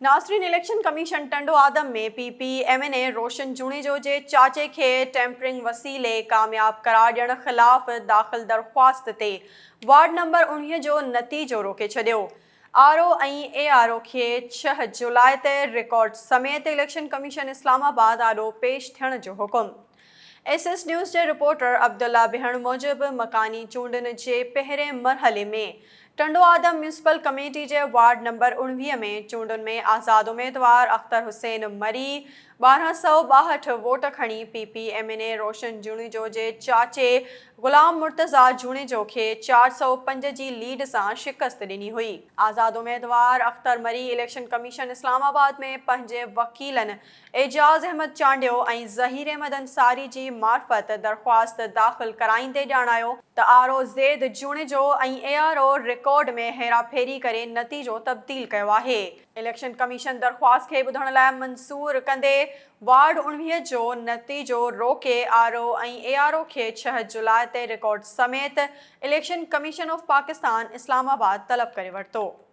ناظرين election commission Tando Adam ۾ P P M N A Roshan Junejo جي چاچي کي ٽيمپرنگ وسيلي ڪامياب قرار ڏيڻ خلاف داخل درخواست تي وارڊ نمبر 19 جو نتيجو روڪي ڇڏيو. آر او ۽ اي آر او کي ڇهه جولاء تي رڪارڊ سميت اليڪشن ڪميشن اسلام آباد آڏو پيش ٿيڻ جو حڪم. ايس ايس نيوز جي رپورٽر عبدالله بهڻ موجب مڪاني چونڊن جي پهرين مرحلي ۾ ٽنڊو آدم ميونسپل ڪميٽي جي وارڊ نمبر 19 ۾ چونڊن ۾ آزاد اميدوار اختر حسين مري 1262 ووٽ کڻي P P M N A Roshan Junejo جي چاچي غلام مرتضيٰ جوڻيجو کي 405 جي ليڊ سان شڪست ڏني هئي. آزاد اميدوار اختر مري اليڪشن ڪميشن اسلام آباد ۾ پنهنجي وڪيلن اعجاز احمد چانڊيو ۽ ظهير احمد انصاري جي معرفت درخواست داخل ڪرائيندي ڄاڻايو ته R O Zaid Junejo ۽ A R O record ۾ هيراڦيري ڪري نتيجو تبديل ڪيو آهي. اليڪشن ڪميشن درخواست کي ٻڌڻ لاء منظور ڪندي وارڊ 19 جو نتيجو روڪي آر او ۽ اي آر او کي ڇهه جولاء تي رڪارڊ سميت election commission of Pakistan Islamabad طلب ڪري ورتو.